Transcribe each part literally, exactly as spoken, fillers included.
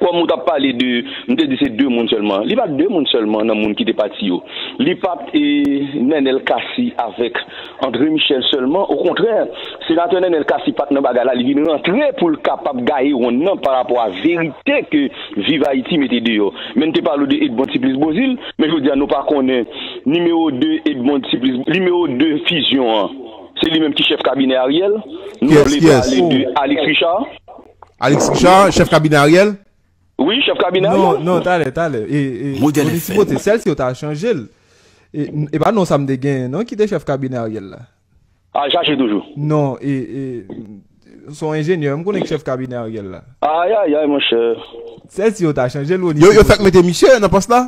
Kòm ou t ap pale de, m te di se de moun sèlman. Li pa t de moun sèlman nan moun ki te pati yo. Li pa t e, Nenel Cassy avèk André Michel sèlman. Okontrè, senatè Nenel Cassy pa t nan bagay la, li vin rantre pou l kapab gaye wonn nan pa rapò a verite ke Viv Ayiti mete deyò. Men n te pale w de Edmond Supplice Beauzile, men jodi a nou pa konnen nimewo de Edmond Supplice, nimewo de Fusion an. Se li menm ki chèf kabinè Ariel. Nou vle pale de Alex Richard. Alex Richard, chèf kabinè Ariel? Wi, chèf kabinè Ariel. Non, non, talè, talè. E, e, Modèl F M. Sèl si yo ta chanje l. E, e pa non sa m te genyen, non, ki te chèf kabinè Ariel la. Al chache toujou. Non, e, e, se yon enjenyè, m konnen ki chèf kabinè Ariel la. Ayayay, monchè. Sèl si yo ta chanje l, Rony. Yo, yo fèk mete misye nan pòs la?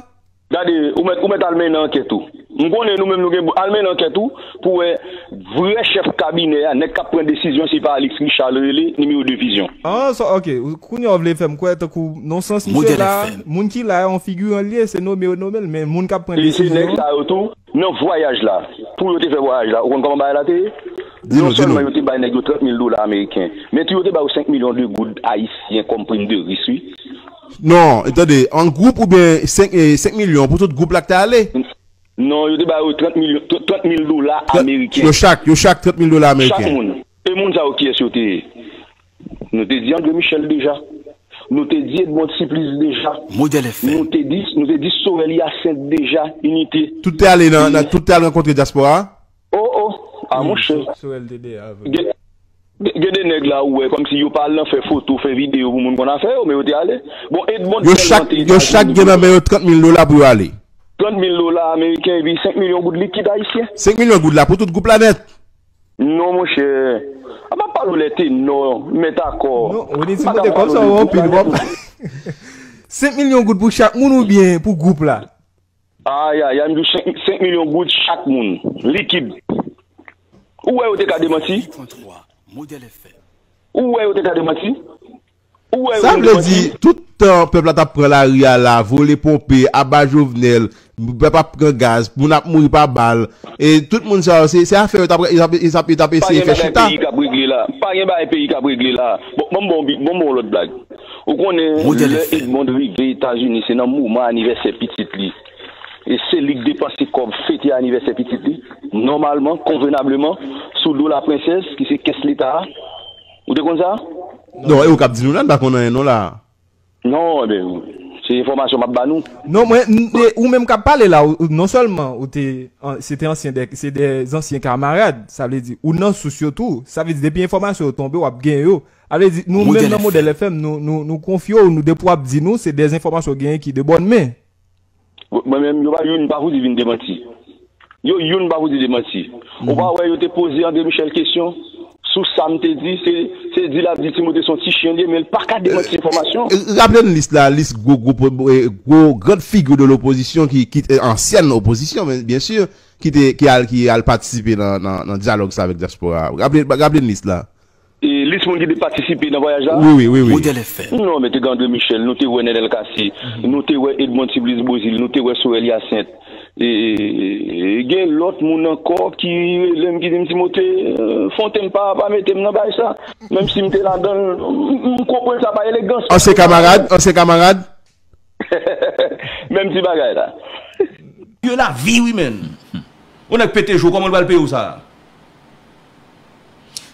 Gade, ou mèt, ou mèt al mennen ankèt ou. M konnen nou menm nou gen, al mennen ankèt ou pou wè vrè chèf kabinè a, nèg k ap pran desizyon, se pa Alex Richard l rele, nimewo de Fusion. Ah, so, ok. Kounye a w vle fè m kwè tankou, nan sans misye la, moun ki la a, yon figiran l ye, se nome yo nome l, men moun k ap pran desizyon an. E se nèg sa yo tou, nan vwayaj la, pou yo te fè vwayaj la, ou konn kòman bagay la te ye? Non sèlman yo te bay nèg yo trant mil dola ameriken, men tou yo te ba yo senk milyon de goud ayisyen kòm prim de risk, wi. Non, tande, an gwoup oubyen senk, eh, senk milyon pou tout gwoup la k te ale? Non, yo te ba yo trant milyon, trant mil dola ameriken. Yo chak, yo chak trant mil dola ameriken. Chak moun. E moun sa yo kiyès yo te ye? Nou te di André Michel deja. Nou te di Edmond Supplice deja. Modèl F M. Nou te di, nou te di Sorel Hyacinthe deja, Inite. Tout te ale nan, nan tout te al rankontre dyaspora a? Oh, oh. Ah, monchè. Sorel te deja vre. Gen de nèg la ou wè kòmsi yo pa al nan fè foto, fè videyo pou moun konn afè yo, men yo te ale. Bon, Edmond sèlman te Etazini. Yo chak gen nan men yo trant mil dola pou yo ale. Trant mil dola ameriken epi senk milyon goud likid ayisyen. Senk milyon goud la pou tout gwoup la nèt. Non, monchè. A m ap pale w lè tenò, mèt akò. Non, Rony Timote, kòm sa w anpil, w ap. Senk milyon goud pou chak moun oubyen pou gwoup la? Ayayay, m di w senk milyon goud chak moun, likid. Ou wè yo te ka demanti? Ou wè yo te ka demanti? Ou wè yo te demanti? Sa vle di, tout tan pèp la t ap pran lari a la, vole ponpe, aba Jovenel, pèp ap pran gaz, moun ap mouri pa bal, e tout moun sa yo, se, se afè yo t ap, yo t ap, yo t ap eseye fè chita. Pa gen bagay peyi k ap regle la. Pa gen bagay peyi k ap regle la. Bon, ban m ba w yon lòt blag. Ou konnen lè Edmond rive Etazini, se nan moman anivèsè pitit li. E se li k depanse kòb fete anivèsè pitit li, nòmalman, konvenableman, sou do la prensès, ki se kès leta a. Ou te konn sa? Non, e ou k ap di nou la, n pa konn anyen non la. Non, enben, se enfòmasyon m ap ba nou. Non, mwen, ou menm k ap pale la, ou, non sèlman ou te, se te ansyen, se de zansyen kamarad, sa vle di, ou nan sous yo tou, sa vle di, depi enfòmasyon yo tonbe, w ap gen yo. Sa vle di, nou menm nan Modèl F M, nou, nou, nou konfye w, nou, depi w ap di nou, se de enfòmasyon w genyen ki de bòn men. Mwen menm, yo pa youn pa fouti vin demanti. Yo youn pa fouti demanti. Ou pa wè yo te poze André Michel kesyon sou sa m te di, se, se di l ap di Timote se yon ti chen li ye, men l pa ka demanti enfòmasyon. Raple n lis la, lis gwo, gwo, gwo, gwo grand figure de l'opposition ki, ki, ansyen opozisyon, men byen si, ki te, ki al, ki al patisipe nan, nan, nan dyalòg sa avèk dyaspora a. Raple, raple n lis la. Lis moun ki te patisipe nan vwayaj la? Wi, wi, wi. Modèl F M. Non, men te gen André Michel, nou te wè Nenel Cassy, nou te wè Edmond Tibliss Beauzile, nou te wè Sorel Hyacinthe. E, e, e, e gen lòt moun ankò ki rele m, ki di m, Timote, Fontenn pa, pa mete m nan bagay sa. Menm si m te ladan l, m, m konprann sa pa elegans. Ansyen kamarad, ansyen kamarad. Menm ti bagay la. Yo lavi wi menn. Yon nèg pete je w, kòman l pral peye w sa?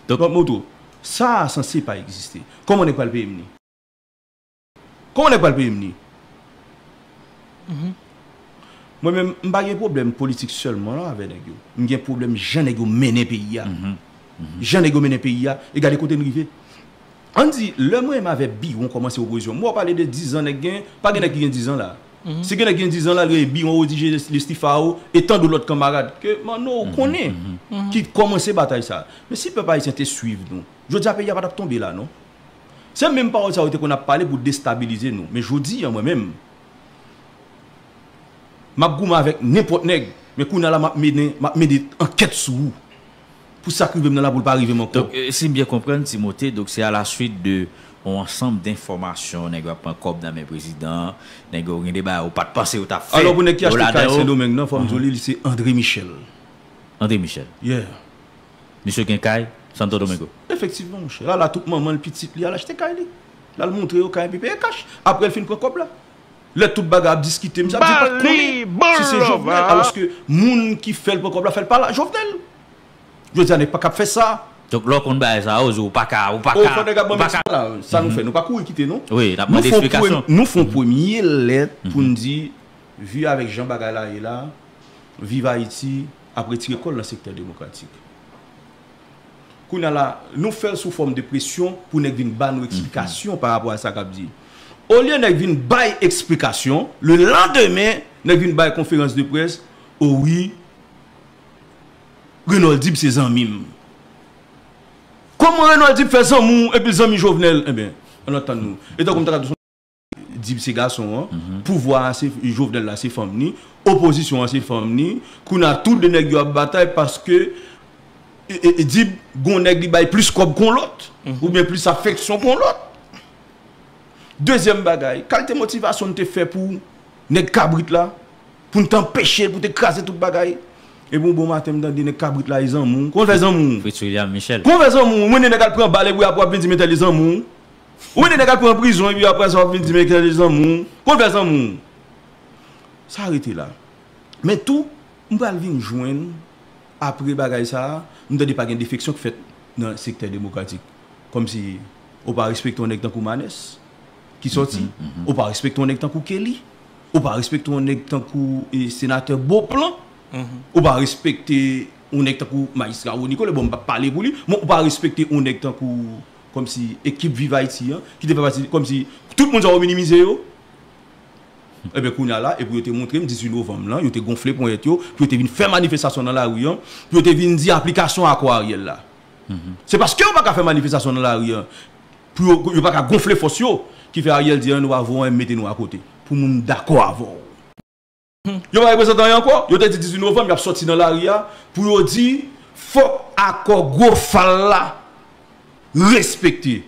Donk, moto, sa a sanse pa egziste. Kòman nèg pral peye m li? Kòman nèg pral peye m li? Mwen menm, m pa gen pwoblèm politik sèlman non avè nèg yo. M gen pwoblèm jan nèg yo mennen peyi a. Jan nèg yo mennen peyi a, e gade kote n rive. Ann di, lè mwen menm avè Biwon kòmanse opozisyon, m wè w pale de dizan nèg gen, pa gen nèg ki gen dizan la. Si gen nèg ki gen dizan la, l rele Biwon, Rodiger, Leslie Fao, e tann lòt kanmarad, ke Manno ou konnen, ki kòmanse batay sa. Men si pèp ayisyen te swiv nou, jodi a peyi a pa t ap tonbe la non. Se menm pawòl sa yo te konn ap pale pou destabilize nou. Men jodi a mwen menm, m ap goumen avèk nenpòt nèg, men kounye a la m ap mennen, m ap mennen ankèt sou ou. Pou sa k rive m nan la pou l pa rive m ankò. Donk, si m byen konprann, Timote, donk se a la suit de yon ansanm de enfòmasyon, nèg yo ap pran kòb nan men prezidan, nèg yo gen de bagay ou pa t panse yo t ap fè. Alò pou nèg ki achte kay Sendomeng nan, fò m di w li, li se André Michel. André Michel. Yeah. Misye gen kay Santo Domingo. Efektivman, monchè. L al a tout manman l, pitit li, al achte kay li. l al montre yo kay epi peye kach. Apre l fin pran kòb la. Lè tout bagay ap diskite, misye ap di l pa t konnen si se Jovenel. Alòske moun ki fè l pran kòb la fè l pa la Jovenel. Jodi a nèg pa ka ap fè sa. Donk lè w konn bagay sa yo, ou pa ka, ou pa ka, ou pa ka. Sa nou fè, nou pa kouri kite non. Wi, n ap mande eksplikasyon. Nou fè yon premye lèt pou n di vi avèk jan bagay la ye la, Viv Ayiti ap retire kò l nan sektè demokratik. Kounye a la, nou fè l sou fòm de presyon pou nèg vin ba nou eksplikasyon pa rapò a sa k ap di. Olye nèg vin bay eksplikasyon, le landemen, nèg vin bay konferans de près, o wi, Renold Dib se zanmi m. Kòman Renold Dib fè zanmi w epi l zanmi Jovenel? Ebyen, ann antann nou. E tankou m ta ka di w Dib se gason an, pouvwa a se Jovenel la se fanm ni, opozisyon an se fanm ni, kounye a tou de nèg yo ap batay paske e, e, e Dib gon nèg li bay plis kòb kon lòt, oubyen plis afeksyon kon lòt. Dezyèm bagay, kalite motivasyon n te fè pou nèg kabrit la, pou n te anpeche l, pou n te kraze tout bagay. Epi yon bon maten m tande nèg kabrit la e zanmi w. Kòman w fè zanmi w? Fritz William Michel. Kòman w fè zanmi w? Ou mennen nèg al pran bal epi apre w ap vin di men tèl e zanmi w. Ou mennen nèg al pran prizon epi apre sa w ap vin di men tèl e zanmi w. Kòman w fè zanmi w? Sa rete la. Men tou, m pral vin jwenn, apre bagay sa a, m tande pa gen defeksyon k fèt nan sektè demokratik. Kòmsi, ou pa respekte yon nèg tankou Manès, ki sòti, ou pa respekte yon nèg tankou Kelly, ou pa respekte yon nèg tankou e, senatè Beauplan, ou pa respekte yon nèg tankou majistra Rony Collet, bon, m p ap pale pou li, men ou pa respekte yon nèg tankou, kòmsi, ekip Viv Ayiti an, ki te fè pati, kòmsi, tout moun sa yo minimize yo. Ebyen, kounye a la, epi yo te montre m dizuit novanm lan, yo te gonfle ponyèt yo, pou yo te vin fè manifestasyon nan lari an, pou yo te vin di aplikasyon akò Ariel la. Se paske yo pa ka fè manifestasyon nan lari an, pou yo, yo pa ka gonfle fòs yo, ki fè Ariel di, "An, nou pa voye anyen, mete nou akote, pou moun dakò avè w." Yo pa reprezante anyen ankò, yo te di dizuit novanm, y ap sòti nan lari a, pou yo di, "Fòk akò gwo fal la respekte."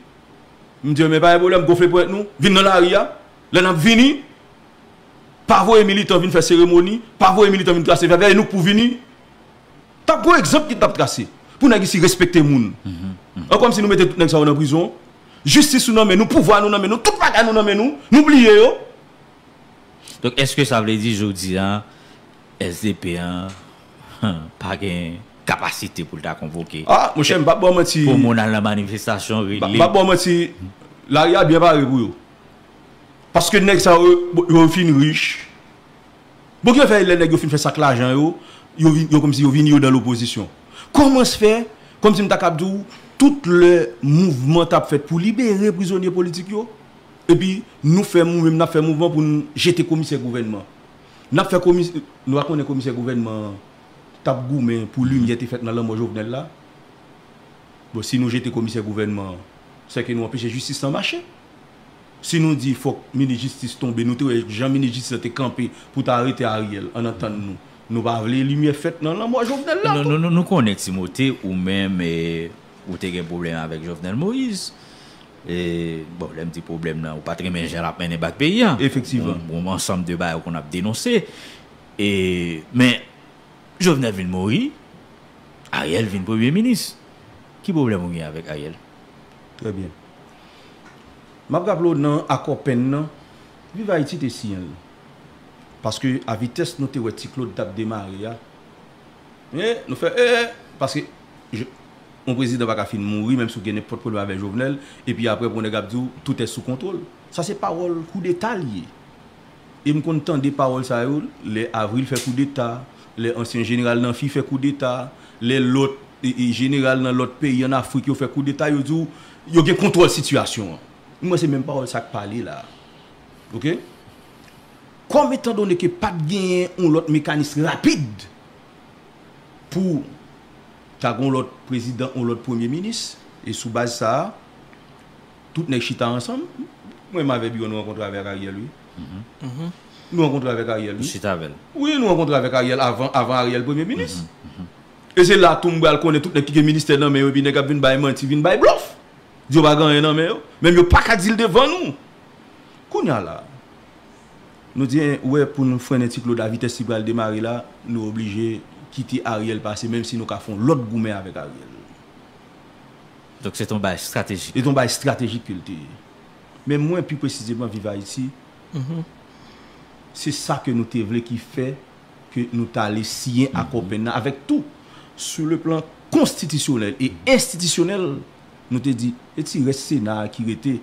M di yo, "Men pa gen pwoblèm, gonfle ponyèt nou, vin nan lari a, lè n ap vini, pa voye militan vin fè seremoni, pa voye militan vin trase vèvèy, e nou k pou vini." T ap gon egzanp ki t ap trase, pou nèg isi respekte moun. An kòmsi nou mete tout nèg sa yo nan prizon, jistis nou nan men nou, pouvwa nou nan men nou, tout bagay nou nan men nou, nou bliye yo. Donk, èske sa vle di jodi a, S D P an pa gen kapasite pou l ta konvoke? Ah, monchè, m p ap ba w manti. Pou moun al nan manifestasyon, rele. M p ap ba w manti, lari a byen pare pou yo. Paske nèg sa yo, yo fin rich. Bon, ki fè lè nèg yo fin fè sak lajan yo, yo vin, yo kòmsi yo vini yo nan lopozisyon. Kòman se fè, kòmsi m ta kab di w, tout lè mouvman t ap fèt pou libere prizonye politik yo, epi nou fè, nou menm n ap fè mouvman pou n jete komisè gouvènman. N ap fè komis-, nou pa konnen komisè gouvènman an t ap goumen pou limyè te fèt nan lanmò Jovenel la. Bon, si nou jete komisè gouvènman an, sèke nou anpeche jistis lan mache. Si nou di fòk minis jistis tonbe, nou te wè jan minis jistis lan te kanpe pou ta arete Ariel, ann antann nou. Nou pa vle limyè fèt nan lanmò Jovenel la. Nou, nou, nou, nou konnen, Timote, ou menm, e, ou te gen pwoblèm avèk Jovenel Moïse. E, bon, lè m di pwoblèm nan, ou pa t renmen jan l ap mennen bak peyi a. Efektivman. Gon, gon ansanm de bagay ou konn ap denonse. E, men, Jovenel vin mouri, Ariel vin premye minis. Ki pwoblèm ou gen avèk Ariel? Trè byen. M ap raple w nan akò Penn nan, Viv Ayiti te siyen l. Paske a vitès nou te wè Ti Claude t ap demare a, men nou fè, e, paske je, yon prezidan pa ka fin mouri, menm si w gen nenpòt pwoblèm avèk Jovenel, epi apre pou nèg ap di w, tout est sous contrôle. Sa se pawòl koudeta l ye. E m konn tande pawòl sa yo lè Avril fè koudeta, lè ansyen jeneral Namphy fè koudeta, lè lòt, e, e, jeneral nan lòt peyi ann Afrik yo fè koudeta, yo di w yo gen kontwòl sitiyasyon an. Mwen se menm pawòl sa k pale la. Oke? Kòm etandone ke pa t genyen yon lòt mekanis rapid pou ta gen yon lòt prezidan, yon lòt premye minis, e sou baz sa a, tout nèg chita ansanm. Mwen menm avè Biron nou rankontre avèk Ariel, wi. Nou rankontre avèk Ariel, wi. Ou chita avè l? Wi, nou rankontre avèk Ariel avan, avan Ariel premye minis. E se la tou m pral konnen tout nèg ki gen ministè nan men yo, epi nèg ap vin bay manti, vin bay blòf. Di yo pa gen anyen nan men yo. Menm yo pa ka di l devan nou. Kounye a la, nou di, wè, pou nou frennen Ti Claude a vitès li pral demare la, nou oblije kite Ariel pase, menm si nou ka fè yon lòt goumen avèk Ariel. Donk, se t on bagay estratejik. Se t on bagay estratejik ke l te ye. Men mwen, pi presizeman, Viv Ayiti, se sa ke nou te vle ki fè ke nou t ale siyen akò pèn nan avèk tou, sou le plan konstitisyonèl e enstitisyonèl, nou te di, e ti rès Sena a ki rete,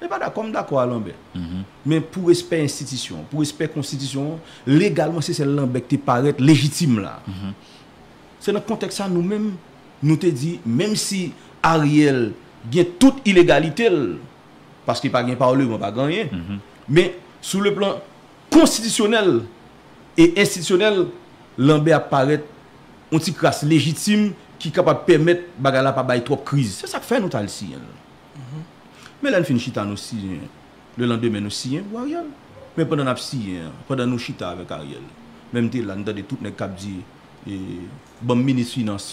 e pa dakò, m dakò a Lanbè. Men pou respè enstitisyon, pou respè konstitisyon an, legalman, se sèl Lanbè ki te parèt lejitim la. Se nan kontèks sa nou menm, nou te di, menm si Ariel gen tout ilegalite l, paske pa gen palman, pa gen anyen, men sou le plan konstitisyonèl e enstitisyonèl, Lanbè ap parèt yon ti kras lejitim ki kapab pèmèt bagay la pa bay twòp kriz. Se sa k fè nou t al siyen l. Men lè n fin chita, nou siyen. Le landemen, nou siyen pou Ariel. Men pandan n ap siyen an, pandan nou chita avèk Ariel, men m te la, m tande tout nèg k ap di, e, ban m minis finans,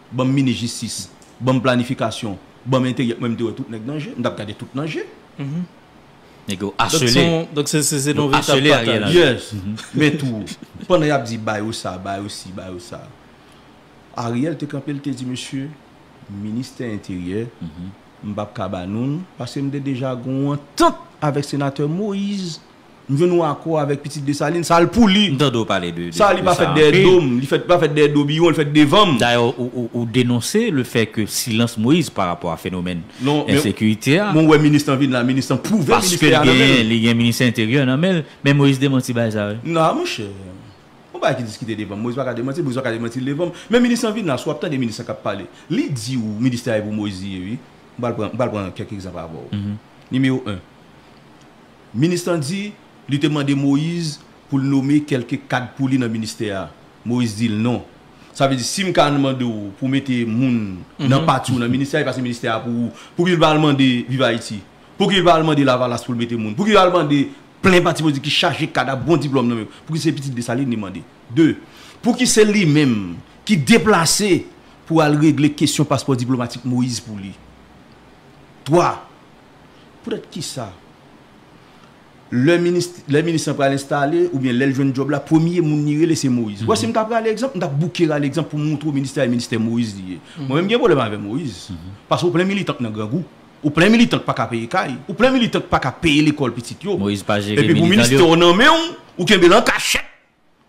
ban m minis jistis, ban m planifikasyon, ban m enteryè. Mwen, m te wè tout nèg nan je, m t ap gade tout nan je. Nèg yo asele. Donk, se, se, se yon veritab pataj. Yes. Men tou, pandan y ap di, ba yo sa, ba yo si, ba yo sa. Ariel te kanpe, l te di, mesye, ministè enteryè, m p ap ka ba nou l, paske m te deja gen yon antant avèk senatè Moïse. M jwenn yon akò avèk pitit Desalin, sa l pou li. M tande w pale de, de, Sa li pa fèt dèyè do m, li fèt, pa fèt dèyè do Biwon, li fèt devan m. Dayè, ou, ou, ou denonse le fè ke silans Moïse pa rapò a fenomèn ensekirite a. Non, men mwen wè minis lan vin la, minis lan pwouve ministè a nan men l. Paske l gen, li gen ministè enteryè nan men l, men Moïse demanti bagay sa, wi. Non, monchè. Yon bagay ki diskite devan m. Moïse pa ka demanti, Moïse pa ka demanti l devan m. Men minis lan vin la, si w ap tande minis lan k ap pale, li di w ministè a e pou Moïse li ye, wi. M pral pran, m pral pran kèk egzanp avè w. Nimewo en. Minis lan di, li te mande Moïse pou l nome kèlke kad pou li nan ministè a. Moïse di l non. Sa vle di, si m ka mande w pou w mete moun nan pati w nan ministè a, e pa se ministè a pou ou, pouki l pa al mande Viv Ayiti? Pouki l pa al mande Lavalas pou l mete moun? Pouki l al mande plen pati politik ki chaje kad ak bon diplòm nan men yo? Pouki se pitit Desalin li mande? De, pouki se li menm ki deplase pou al regle kesyon paspò diplomatik Moïse pou li? Twa, poutèt kisa lè minis, lè minis lan pral enstale oubyen lè l jwenn djòb la, premye moun li rele se Moïse. Ou wè, si m ta prale egzanp, m t ap bouke rale egzanp pou m montre w ministè a e ministè Moïse li ye. Mwen menm, m gen pwoblèm avè Moïse. Paske ou plen militan k nan grangou. Ou plen militan k pa ka peye kay. Ou plen militan k pa ka peye lekòl pitit yo. Moïse pa jere militan l yo. Epi pou ministè w nan men w, ou kenbe l an kachèt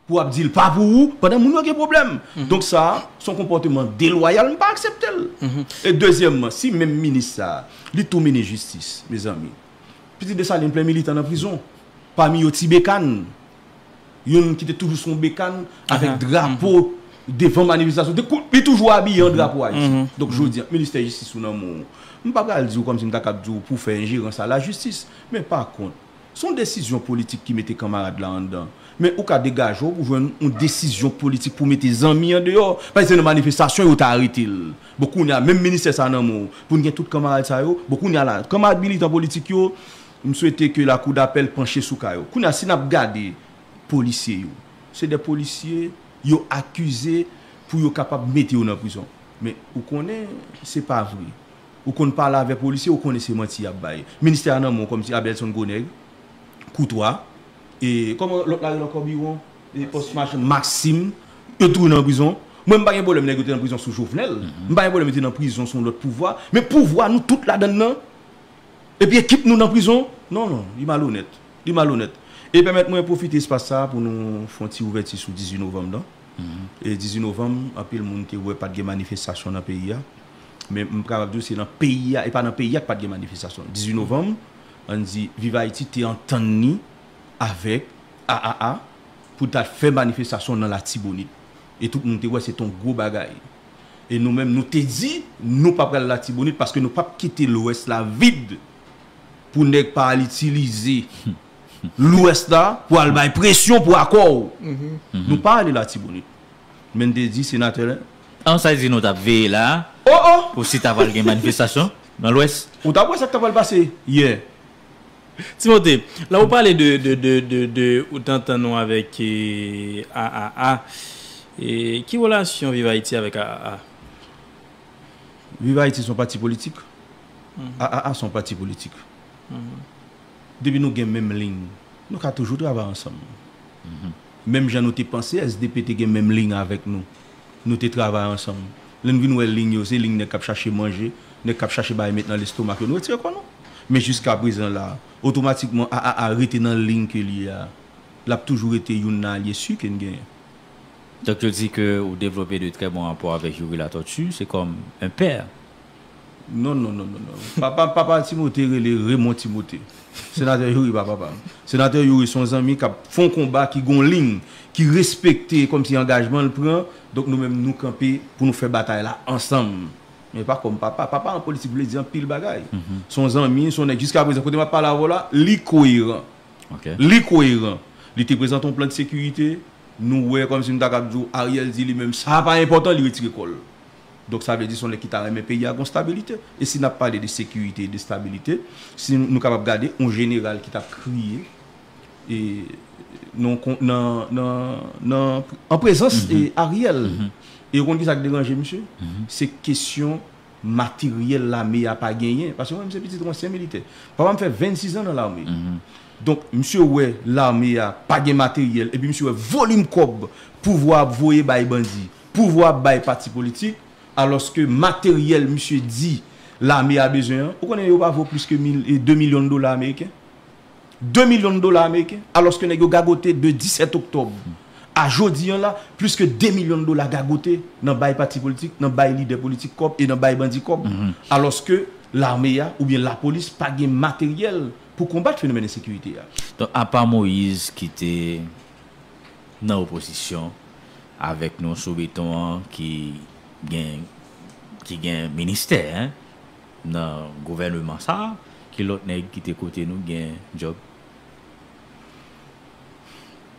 pou w ap di l pa pou ou, pandan moun yo gen pwoblèm. Donk sa a, se yon konpòteman delwayal, m pa aksepte l. E dezyèmman, si menm minis sa a, li tou minis jistis, mezanmi, pitit Desalin plen militan nan prizon, pami yo Ti Bekan, youn ki te toujou sou yon bekan avèk drapo devan manifestasyon. Te kou-, li toujou abiye an drapo Ayiti. Donk, jodi a, ministè jistis ou nan men w. M pa pral di w kòmsi m ta kab di w pou fè enjerans a lajistis. Men pa kont, se yon desizyon politik ki mete kanmarad la anndan. Men ou ka degaje w pou jwenn yon desizyon politik pou mete zanmi andeyò. Paske se nan manifestasyon yo ta arete l. Bon, kounye a, menm ministè sa nan men w, pou n gen tout kanmarad sa yo, bon, kounye a la, kanmarad militan politik yo, m swete ke lakou dapèl panche sou ka yo. Kounye a, si n ap gade polisye yo, se de polisye yo akize pou yo kapab mete yo nan prizon. Men ou konnen se pa vre. Ou konn pale avè polisye, ou konnen se manti y ap bay. Ministè a nan men w kòmsi Abelson Gronèg, Koutwa, e kòman lòt la rele ankò, Biwon, e pòs machin, Maxime, yo tou nan prizon. Mwen, m pa gen pwoblèm nèg yo te nan prizon sou Jovenel. M pa gen pwoblèm yo te nan prizon sou yon lòt pouvwa. Men pouvwa nou tout ladann nan. Epi ekip nou nan prizon. Non, non, li malonèt. Li malonèt. E pèmèt mwen pwofite espas sa a pou nou fè yon ti ouvèti sou dizuit novanm nan. E dizuit novanm, anpil moun te wè pa t gen manifestasyon nan peyi a. Men m kapab di w se nan peyi a, e pa nan peyi a k pa t gen manifestasyon. Dizuit novanm, ann di, Viv Ayiti te antann li avèk A A A pou ta fè manifestasyon nan Latibonit. E tout moun te wè se t on gwo bagay. E nou menm, nou te di, nou pa pral Latibonit paske nou p ap kite Lwès la vid pou nèg pa al itilize Lwès la pou al bay presyon pou akò w. Nou pa ale Latibonit. Men n te di senatè la. An sa di nou t ap veye la a, oh, oh, pou si ta pral gen manifestasyon nan Lwès. Ou t ap wè sa k ta pral pase yè. Timote, la ou pale de, de, de, de, de ou t antann ou avèk, e, A A A. E, ki relasyon Viv Ayiti avèk A A A? Viv Ayiti se yon pati politik. A A A se yon pati politik. Depi nou gen menm liy, nou ka toujou travay ansanm. Menm jan nou te panse S D P te gen menm liy avèk nou, nou te travay ansanm. Lè n vin wè liy yo, se liy nèg k ap chache manje, nèg k ap chache bagay met nan lestomak yo, nou retire kò nou. Men jiska prezan la, otomatikman A A A rete nan liy ke li ye a. L ap toujou rete youn nan alye si ke n genyen. Donc, tu dis que vous développez de très bons rapports avec Youri Latortue, c'est comme un père. Non, non, non, non, non. Papa, papa Timote rele Raymond Timote. Senatè Youri pa papa m. Senatè Youri se yon zanmi k ap fè yon konba, ki gon liy, ki respekte kòmsi angajman l pran. Donk nou menm nou kanpe pou nou fè batay la ansanm. Men pa kòm papa. Papa an politik vle di anpil bagay. Se yon zanmi, se yon nèg jiska prezan kote m ap pale avè w la, li koyeran. OK. Li koyeran. Li te prezante yon plan de sekirite. Nou wè kòmsi m ta kab di w Ariel di li menm sa pa enpòtan, li retire kò l. Donk sa vle di se yon nèg ki ta renmen peyi a gon stabilite. E si n ap pale de sekirite e de stabilite, si nou kapab gade yon jeneral ki t ap kriye e nan, nan, nan, nan, an prezans e Ariel. E ou konn ki sa k deranje misye? Se kesyon materyèl lame a pa genyen. Paske mwen menm se pitit yon ansyen militè. Papa m fè vennsis an nan lame. Donk misye wè lame a pa gen materyèl epi misye wè volim kòb pouvwa ap voye bay bandi, pouvwa ap bay pati politik, alòske materyèl misye di lame a bezwen an, ou konnen yo pa vo plis ke mil, e de milyon dola ameriken. De milyon dola ameriken, alòske nèg yo gagote de disèt oktòb a jodi an la, plis ke de milyon dola gagote nan bay pati politik, nan bay lidè politik kòb e nan bay bandi kòb, alòske lame a oubyen lapolis pa gen materyèl pou konbat fenomèn ensekirite a. Donk, apa Moïse ki te nan opozisyon avèk nou sou beton an ki gen, ki gen ministè, en, nan gouvènman sa, ki lòt nèg ki te kote nou gen djòb?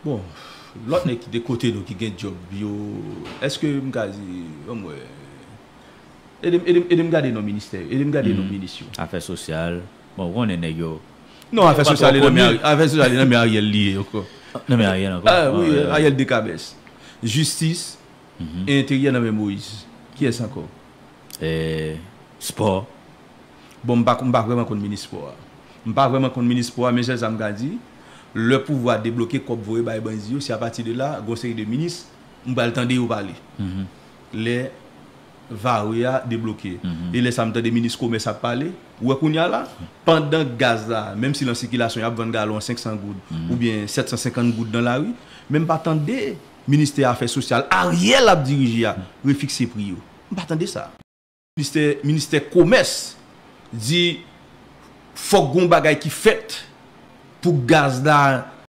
Bon, lòt nèg ki te kote nou ki gen djòb yo, èske m ka di, ban m wè, ede m, ede m, ede m gade non ministè yo, ede m gade non minis yo. Afè sosyal, bon, ou konnen nèg yo. Non, afè sosyal nan men Ariel li ye ankò. Nan men Ariel ankò. Ah wi, Ariel Dekabès. Jistis e enteryè nan men Moïse. Kiyès ankò? Spò. Bon, m pa, m pa vrèman konn minis spò a. M pa vrèman konn minis spò a, men sèl sa m ka di, lè pouvwa debloke kòb voye bay bandi yo, se apati de la, gon seri de minis, m pral tande yo pale. Lè vare a debloke. E lè sa m tande minis komès ap pale, ou wè kounye a la, pandan gaz la, menm si l an sikilasyon, y ap vann galon an senk san goud oubyen sèt san senkant goud nan lari, men m pa tande ministè afè sosyal Ariel ap dirije a refikse pri yo. M pa tande sa. Ministè, ministè komès di fòk gon bagay ki fèt pou gaz la